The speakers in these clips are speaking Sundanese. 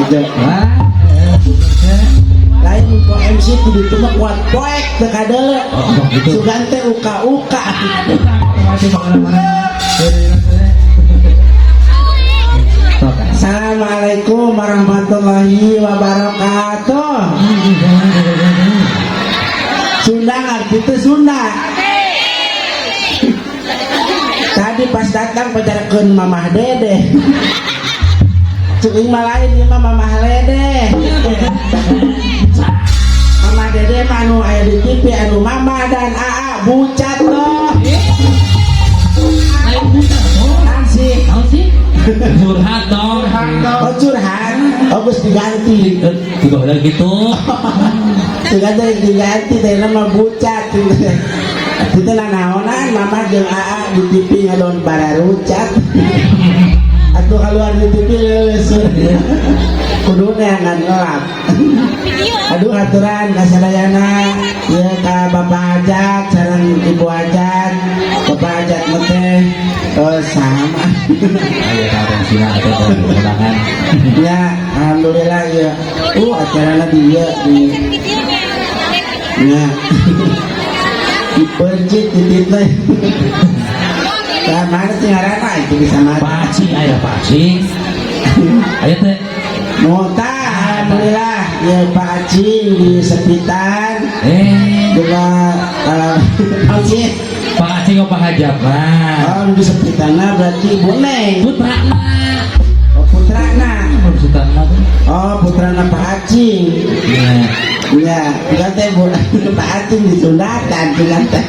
Hijau. Wah. Lain po MC kudu itu mah kuat poek teu kadeuleu. Oh, gitu. Sugan teh uka-uka. Masih mana-mana. Sok. Assalamualaikum warahmatullahi wabarakatuh. Sunda ngarti teu Sunda. Tadi pas datang pacarkeun Mamah Dede. Cek mah lain ieu mah Mamah Lede. Mamah Dede mah anu aya di TV anu Mama dan AA bucat loh. Lain bukan dong. Kan sih. Naon sih? Curhat dong. Oh, curhat. Oh, geus diganti. Juga udah gitu. Diganti diganti teh mah bucat. Itu nanaonan Mama jeung AA di TV ngadon bararucat. Atuh keluar di TV leuleus. Kudu neangan ngelap. Aduh, aturan ka sadayana ya, ka Bapak Hajat sareng Ibu Hajat. Bapak Hajat mah teh sama. Ayo kadang sila atau undangan. Ya, alhamdulillah ya. Acarana di ieu di ya. Dipencit titikna. Nah, mana sih ngaranna itu bisa mati. Paci aya paci. Ayo teh. Muta, alhamdulillah ya, Pak Acing di Sepitan juga kalau sih. Pak Acing oh Pak Hajat mah. Oh, di Sepitan berarti Ibu Neng. Putrana. Oh, putrana. Putrana tuh. Oh, putrana Pak Acing. Iya. Ya, tinggal teh Bu Pak Acing disunatan tinggal teh.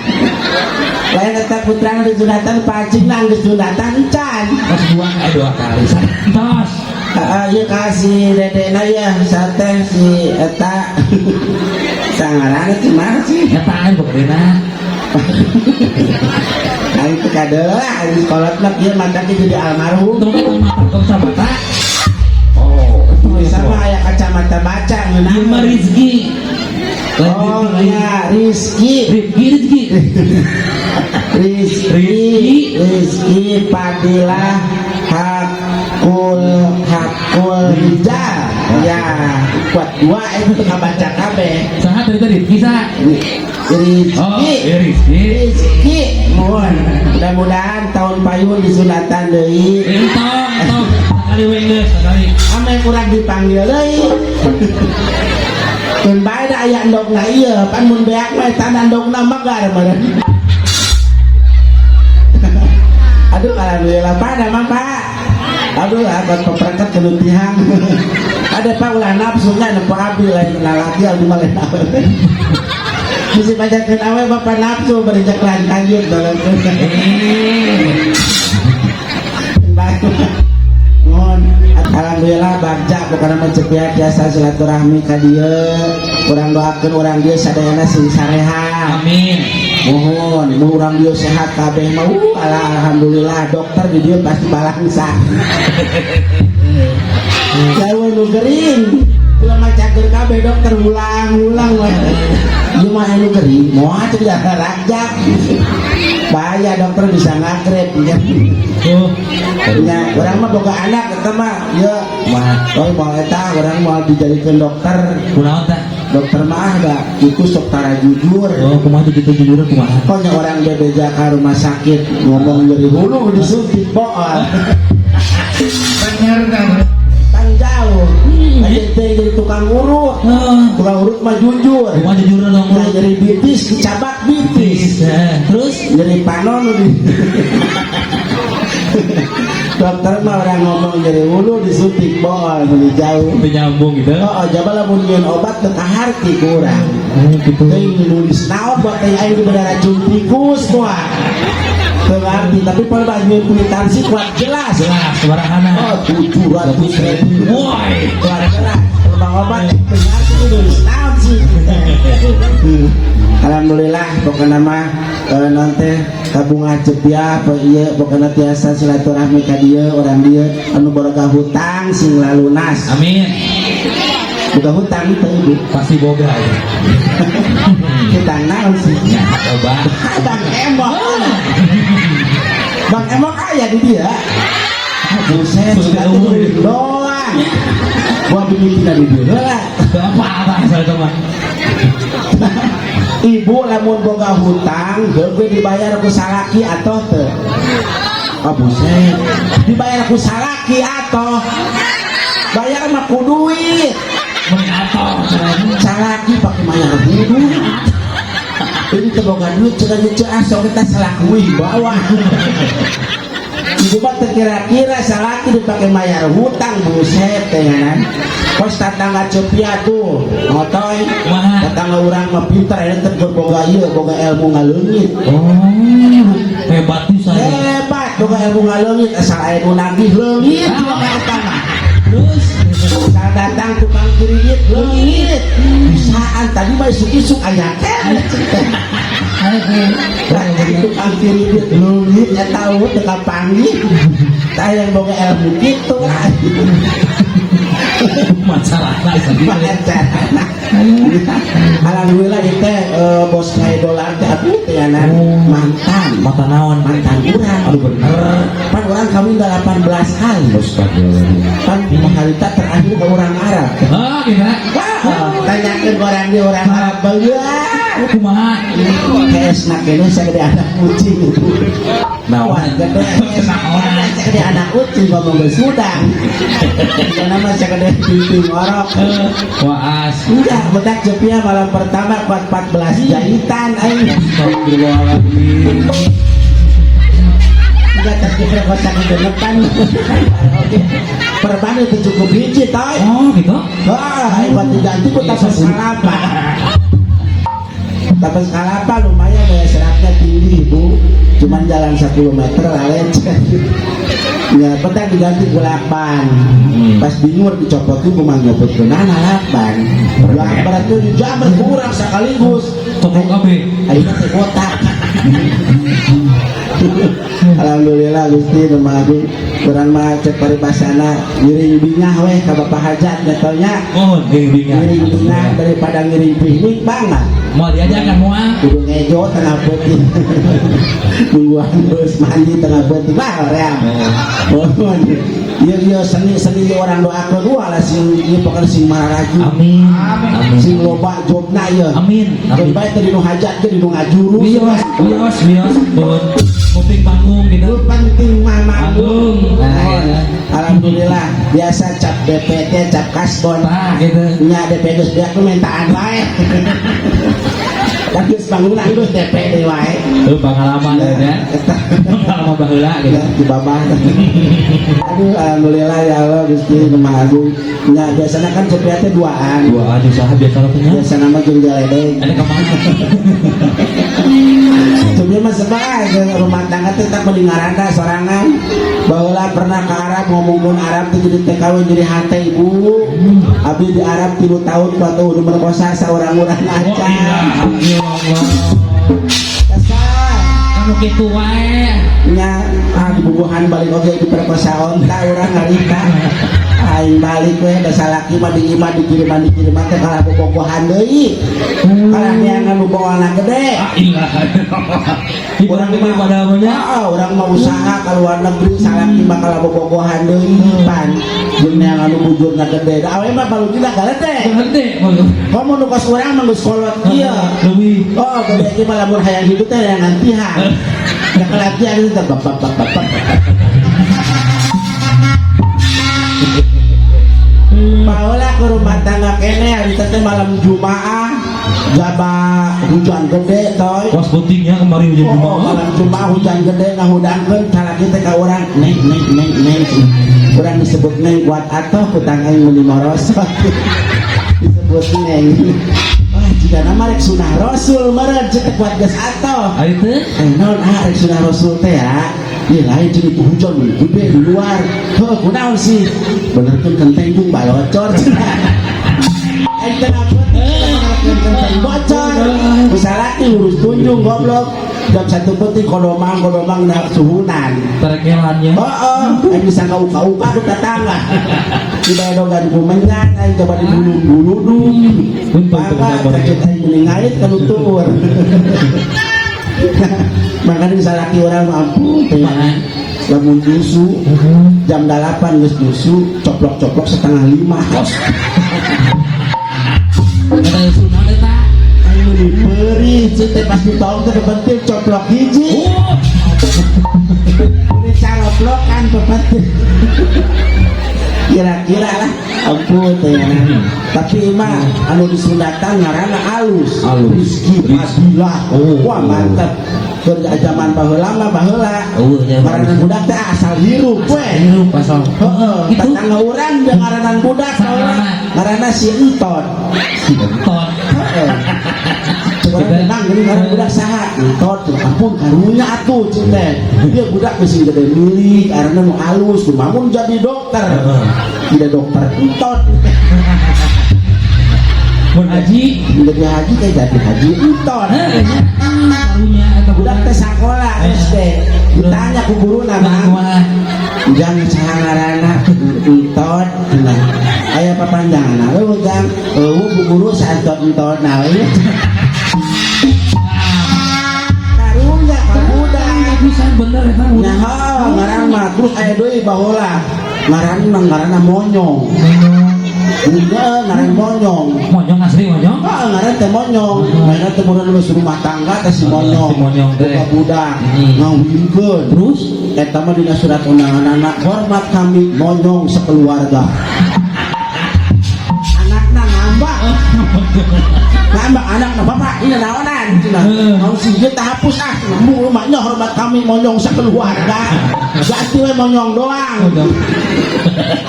Lain eta putrana disunatan, Pak Acing nang disunatan can. Tos dua eh dua kali. Tos. Heeh, ieu kasih dedekna ya, sate si eta. Sangarana sih mana sih? Eta aing pokoknya. Aing teh kadeula aing kolotna kieu mata ge jadi almarhum. Tong eta mata kacamata. Oh, Sama aya kacamata baca ngeunah. Ieu mah Rizky. Lain Oh, Rizky. iya, Rizky. Rizky, Rizky. Rizky. Rizky. Rizky Fadilah Hakul Hakul Rijal. Ya, kuat dua itu kabaca kabeh. Saha tadi tadi Rizky sa? Rizky. Oh, iya Rizky. Rizky, mohon mudah-mudahan tahun payun disunatan deui. Entong, entong. Sekali we geus, sekali. Ame kurang dipanggil deui. Keun bae da aya endogna ieu, pan mun beak mah eta endogna megar meureun. Aduh, alhamdulillah Pak, ada mah Pak. Aduh, agak peperangkat kelutihan. Ada Pak ulah nafsu nya nempo abdi lain lalaki abdi mah lain awe. Bisi pajakeun awe bapak nafsu bari ceklan lanjut dalam. Eh. Mohon alhamdulillah bagja pokokna mah cepiak biasa silaturahmi ka dieu. Urang doakeun urang dieu sadayana sing sarehat. Amin. Mohon nu urang dieu sehat kabeh mah ala alhamdulillah dokter di dieu pasti balangsa. Jauh nu gering. Ulah mah cager kabeh dokter ulang-ulang we. Ieu mah anu gering moal teu bisa rajak. Bahaya dokter bisa ngagrep ya. Tuh. Ya, urang mah boga anak eta mah ya. Wah, Oh, mau eta urang mau dijadikan dokter. Kunaon tah? Dokter mah da itu sok tara jujur. Oh, kumaha tuh gitu jujur kumaha? Pokoknya orang bebeja ke rumah sakit ngomong nyeri hulu disuntik bohong. Bener kan? Kan jauh. Aja teh jadi tukang urut. Oh, Tukang urut mah jujur. kumaha jujur dong? Nah, nyeri bitis dicabak bitis. Terus Nyeri panon di dokter mah orang ngomong nyeri hulu disuntik bohong lebih jauh. Itu nyambung gitu. Oh, jaba lamun nyieun obat teu kaharti ku urang. Oh, gitu. Teuing nulis naon buat teh aing di racun tikus kuat. Teu ngarti tapi kalau bah nyieun kuitansi kuat jelas. Jelas sabarahana. Oh, 700 ribu. Woi. Kuat jelas. Kalau bang obat teu ngarti nulis naon sih. Alhamdulillah pokokna mah nanti kabunga cepiah apa ieu pokokna tiasa silaturahmi ka dieu urang dieu anu boga hutang sing lalunas. Amin. Boga hutang teh ibu. Pasti boga itu. Hutang naon sih? Ya, coba. Bang Emok. Bang Emok aya di dia. Ah, buset, Sudah sudah umur. doang. hutang. Gua mimitina di dieu heula. Teu apa-apa asal itu mah. Ibu lamun boga hutang, heuh dibayar ku salaki atau teu? Ah, buset. Dibayar ku salaki atau bayar mah ku duit. Mun atoh cenah. Salaki pakai mayar duit. Ini teu boga duit cenah nyece, ah, sok kita salakui bawa. Ibu mah teu kira-kira salaki dipakai mayar hutang, buset teh kan. Kos tetangga Cepia tuh, ngotoy. Kumaha? Tetangga urang mah pinter, eta teh boga ieu, boga ilmu ngaleungit. Oh, hebat pisan. Hebat, boga ilmu ngaleungit, asal aya nu nagih leungit boga eta mah. Terus Asal datang tukang kredit leungit. Bisaan tadi mah isuk-isuk aya keneh. Lah, tukang kredit leungit nya tahu teu kapanggih. Tah yang boga ilmu kitu lah. Masalah Macarana. Alhamdulillah itu teh bos kaya dolar teh aduh teh anak mantan. Mata naon? Mantan urang. Aduh, bener. Pan urang kawin 18 kali. Astagfirullah. Pan harita terakhir ke orang Arab. Ah, gitu. Wah, tanyakeun ke orang dia orang Arab bageua. Kumaha? Kayak kene sagede anak kucing. Naon? Wah, gede. Sagede anak kucing ngomong besudang. Karena mah sagede pipi ngorok. Waas. Enggak, betak jepia malam pertama kuat 14 jahitan aing. Astagfirullahaladzim. Enggak tas diperkosa ke depan. Oke. Perban itu cukup hiji toy. Oh, gitu. Wah, aing buat diganti ku tapes kalapa. Tapes kalapa lumayan daya serapnya tinggi, Ibu. Cuman jalan 10 meter lah lecet. Ya, petang diganti ku lakban. Pas bingung dicopotin ku mah nyopot nana lakban. Lakban itu dijamret kurang sekaligus. Toko kabeh. Ayeuna teh botak. Alhamdulillah Gusti nu Maha Agung. Urang mah cek paribasana ngiring bingah weh ka Bapak Hajat nya. Oh, ngiring bingah. Ngiring bingah daripada ngiring piknik banget. Mau diajakan moal? Kudu ngejo tengah peuting. Nungguan geus mandi tengah peuting lah hoream. Oh, ieu ieu seni-seni ieu orang doakeun wah lah sing ieu pokona sing mararaju. Amin. Amin. Sing loba jobna ieu. Amin. Amin. Amin. Bae teh dinu hajat ge dinu ngajuru. Wios, wios, wios. Nuhun. Kuping panggung gitu. Lu penting mah manggung. Manggung. Nah, iya. Alhamdulillah biasa cap DPT cap kasbon. Tah gitu. Nya DP geus beak nu mintaan wae. Kan geus bangunan geus DP wae. Lu pengalaman ya. Pengalaman baheula gitu. Ya, di babah. Aduh, alhamdulillah ya Allah Gusti nu Maha Agung. Nya biasanya kan cepet teh duaan. Dua usaha biasa punya. Biasa nama jeung jaledeg. Ada kemana? Cuma mah sebab rumah tangga teh tak mending ngaranda sorangan. Baheula pernah ke Arab ngomongkeun Arab teh jadi TKW jadi hate ibu. Abdi di Arab 3 tahun waktu udah merkosa saurang-urang Oh, acan. iya. Ya Allah. Kesal. Anu kitu wae. Nya ah dibubuhan balik oge diperkosa onta urang harita. Aing balik we da salaki mah di imah dikiriman teh kalah bobogohan deui. Kalah neangan nu bogohana gede. Ah, ilah. Urang Urang mah pada punya. Ah, urang mah usaha ka luar negeri salaki mah kalah bobogohan deui pan. Jeung neangan nu bujurna gede. Da awe mah balujuna galede. Gede. Komo nu kos urang mah geus kolot kieu. Lebih. Oh, gede ge mah lamun hayang hidup teh hayang tihan. Da kelatihan itu teh bab bab bab bab. Baheula ke rumah tangga kene hari teh malam Jumaah jaba hujan gede toy. Was pentingnya kemarin hujan Oh, Jumaah. malam Jumaah hujan gede ngahudangkeun salaki teh ka urang neng neng neng neng. Urang disebut neng kuat atoh hutang aing meuni morosot. Disebut neng. Wah, jika nama rek sunah Rasul meureun cek teh kuat geus atoh. Ari teh Eh naon ah rek sunah Rasul teh ya. Ih lain jeung itu hujan gede di luar. Heuh kunaon sih? Benerkeun kenteng jeung balocor cenah. Aing teh ngapeut kenteng bocor. Ku salaki lurus tunjung goblok. Jam 1 peuting kodomang kodomang na suhunan. Terekelannya. Oh, oh, aing bisa ngauka-uka ku tetangga. Dibaedogan ku menyan, aing coba dibulung-buludung. Untung Bangga, teu kecut aing meni ngait ka tuur. Makanya bisa laki orang mampu teh. Lamun dusu jam 8 geus dusu copot Coplok-coplok 4.30. Kos. Eta sunat eta. Anu dipeurih ceuk teh pas ditaung teh kepentil coplok hiji. Oh. Ini caroplokan kepentil. Kira-kira lah ampun teh ya. Tapi mah anu disunatan ngaranna alus. Alus. Rizky Fadilah. Oh. Wah, mantep. Keur zaman baheula mah baheula. Oh, nya. Ngaranna budak teh asal hirup we. Hirup asal. Heeh, Gitu. tetangga urang jeung ngaranan budak baheula. Saha? Ngaranna si Enton. Si Enton. Heeh. Coba tenang geuning ngaran budak saha? Enton, cenah ampun karunya atuh cing teh. Dia budak bisi gede milik, ngaranna nu alus, kumaha jadi dokter. Heeh. Tidak dokter Enton. Mun haji. Jadi haji teh jadi haji Enton. Heuh, nya. Karunya eta Budak teh sakola SD. Ditanya ku guruna mah. Kumaha? Jang saha ngaranna? Enton. Nah, aya papanjanganna we jang. Eueuh bu guru saentot-entot nah we. Karunya ka budak. Bisa bener eta Nah, heuh, ngaran mah terus aya deui baheula. Ngaran mah ngaranna monyong. Udah ngaran monyong. Monyong asli monyong. Ah, ngaran teh monyong. Mainan teh mun geus rumah tangga teh si monyong. Si monyong teh. Boga budak ngawinkeun. Terus Eta mah dina surat undangan anak hormat kami monyong sekeluarga. Anakna ngambak. Ngambak anakna, "Bapak, ini naonan?" Cenah. Heeh. "Naon sih ieu teh hapus ah." Cenah. "Mu maknya hormat kami monyong sekeluarga. Ganti we monyong doang.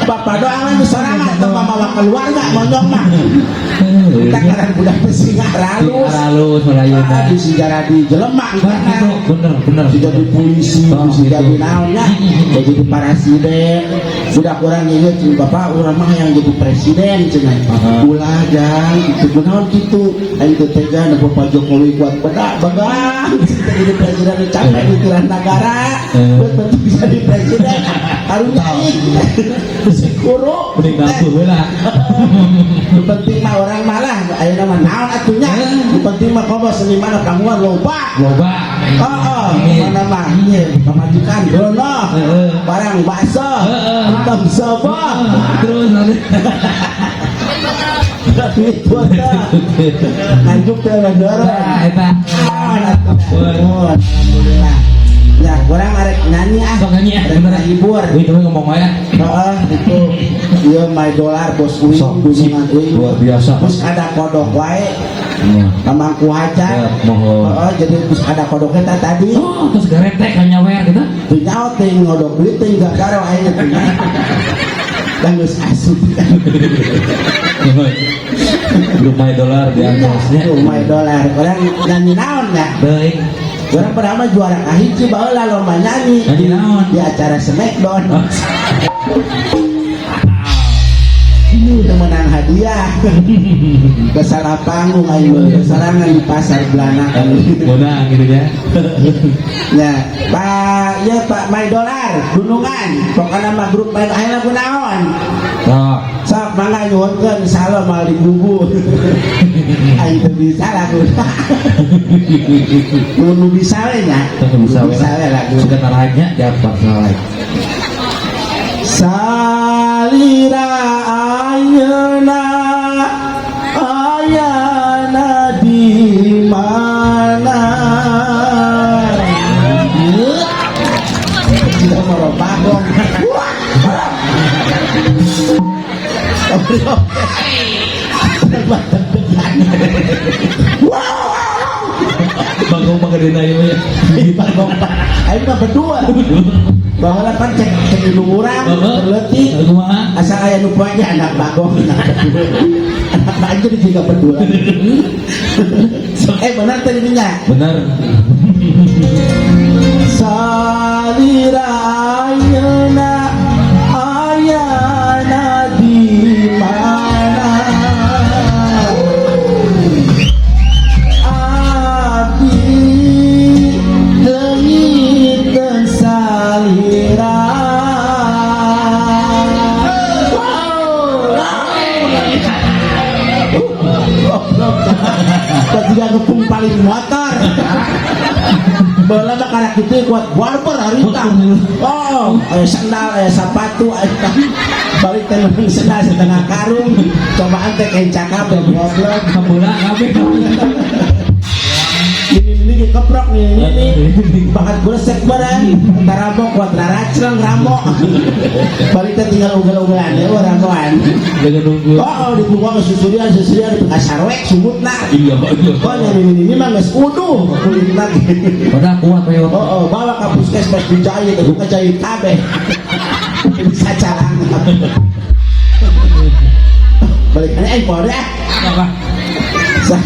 Bapak doang we sorangan teu mamawa keluarga monyong mah." Kita ngaran budak teh sing aralus. Aralus melayuna. Ah, bisa jadi jelema Wah, gitu, bener bener. Bisa jadi polisi, Oh, bisa gitu. jadi naonnya, jadi presiden. Budak urang inget, "Cing, bapak urang mah yang jadi presiden," cenah. Aha. "Ulah jang, itu kunaon kitu? Aing teu tega nempo Pak Jokowi kuat bedak begang jadi presiden capek mikiran negara. Eh. Betul jadi presiden. Karunya aing. Si kuru." Mending ngampuh we lah. Nu penting mah orang malah ayeuna mah naon atunya. Eh. Nu penting mah komo seniman kamuan loba. Loba. Oh, mana mah pamajikan dono, Heeh. barang bakso, Heeh. hitam sobo, Terus nanti. duit foto, nganjuk teh dorong. Nah, eta. Ah, atuh. Alhamdulillah. Ya, kurang arek nyanyi ah. Sok nyanyi ah, Arek bener. ngahibur. Wih, itu ngomong aja. Heeh, itu ieu my dollar bos uing, Sok, sip. gunungan uing. Luar biasa. Terus ada kodok wae, kamangku haja. Siap, mohon. Heeh, jadi terus ada kodoknya tadi. Oh, terus garetek nyawer gitu. Teu nyaho teh ngodok duit teh gagaro aing teh. Dan geus asup. Grup My Dollar di atasnya. Tuh my dollar. Orang nyanyi naon ya? Baik. Orang pertama juara kahiji baheula lomba nyanyi. Nyanyi naon? Di acara Smackdown. Oh. Ini udah menang hadiah. Ke salah panggung aing mah sarangan di pasar Blanakan. Menang gitu ya. Nah, Pak, ya Pak My Dollar, Gunungan. Pokoknya mah grup main aya lagu naon? Sok. Sok mangga nyuhunkeun insyaallah moal digugu. Aing teu bisa lagu. Nu bisa we nya. Nu bisa we. Nu bisa we lagu. Suka taranya dapat salah. Salira ayeuna ayana di mana? Tidak mau bagong. Wah. Wow. Bagong mah gede ieu ya. Bagong. Aing mah berdua. Baheula pan cek cek indung urang leutik. Kumaha? Asal aya nu poe ge anak bagong anak berdua. Anak banjir juga berdua. Eh benar tadi nya. Bener. Salira ayeuna ayana di mana? Abdi leungit salira. Wow. Goblok. Kok tidak ngepung paling motor. Baheula mah karak kitu kuat barber harita. Oh, aya sandal, aya sapatu, aya balik teh meunang sendal setengah karung. Cobaan teh kenca kabeh goblok. Hampura kabeh. Ini keprok nih ini bakat gresek barang taramo kuat raracreng ramo balik teh tinggal ugal-ugalan ya ramoan. Dengan nunggu. Oh, ditunggu ke susurian susurian kasarwek sumutna. Iya, iya. Oh, ini mah geus uduh kulit lagi. Padahal kuat ya. Oh, bawa ke puskesmas dijahit, buka jahit kabeh. Bisa calang. Balik eh pode ah. Apa? Sah.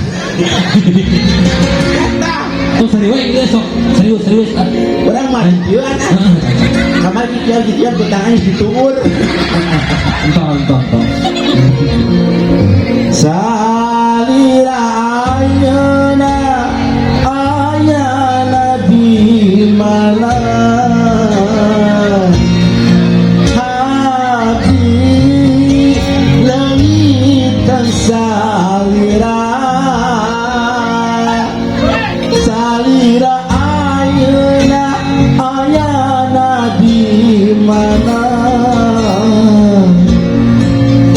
Eta, Tuh serius ini sok serius serius. Ah. urang mah kieuan ah. Kamari kikian-kikian ku tangan dituur. Entah entah entah. Salira ayeuna ayana di mana hati leungit salira salira ayeuna ayana di mana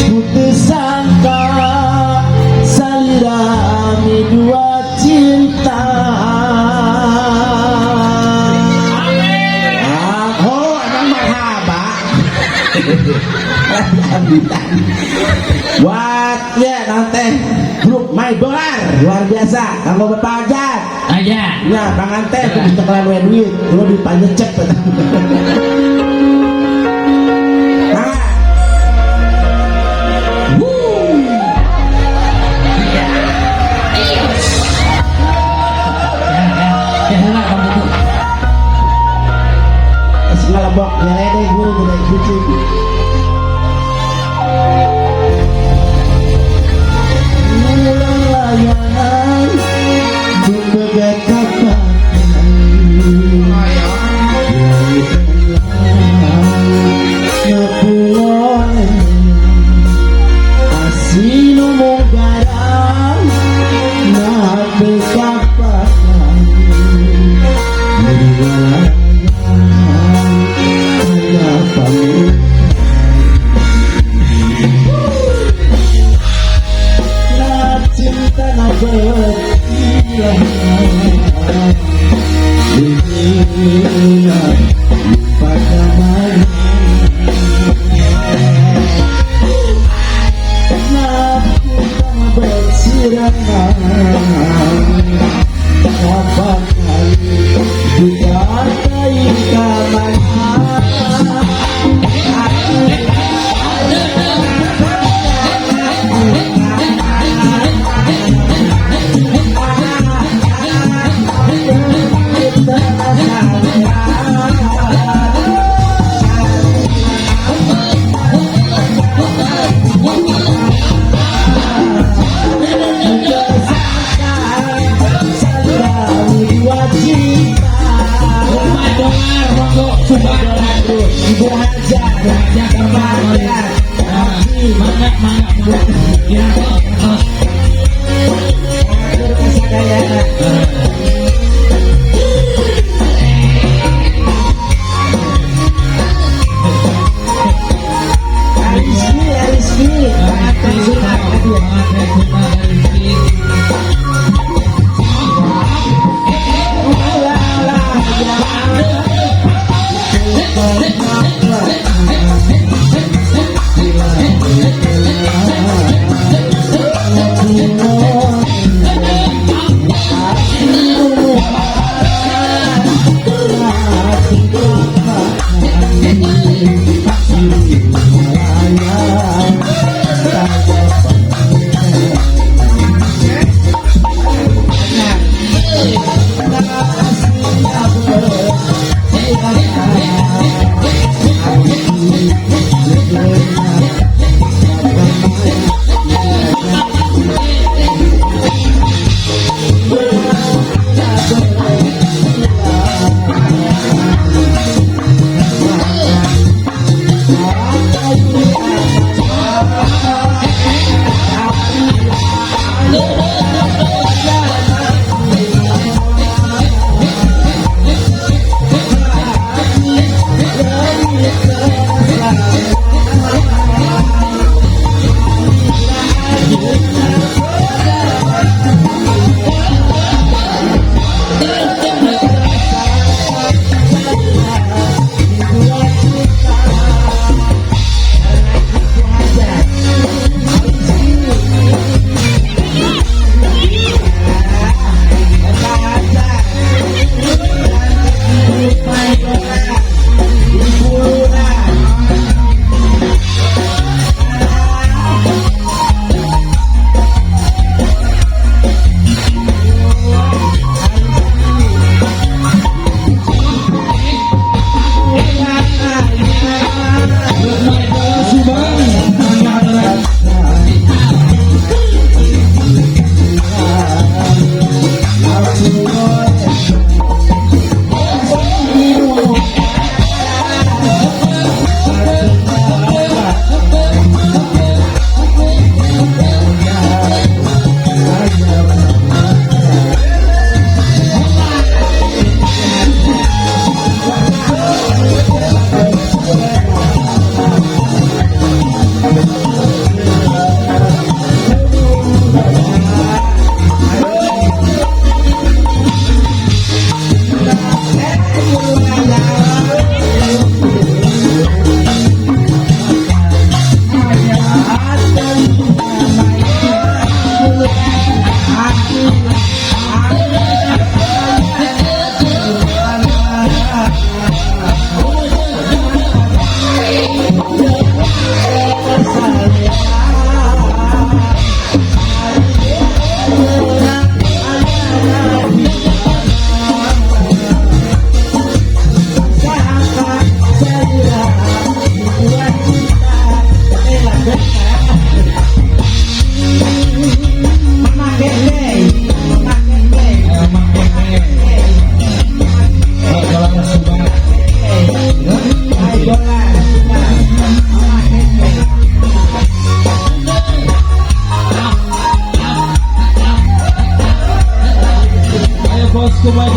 putus sangka salira mi dua cinta. Ah, oh, emang marhaba. Alhamdulillah. Buat ya nanti grup My Dolar luar biasa. Kanggo Bapak Ajat. Aja. Ya, panganten kudu ceklan we duit, kudu dipanyecek. Nah, Wuh. Ya, ya. Ya heula kamu tuh. Geus ngelebok nyeledeh guru gede kucing. Mulang layanan bubeget kapan.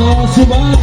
Foto Subang.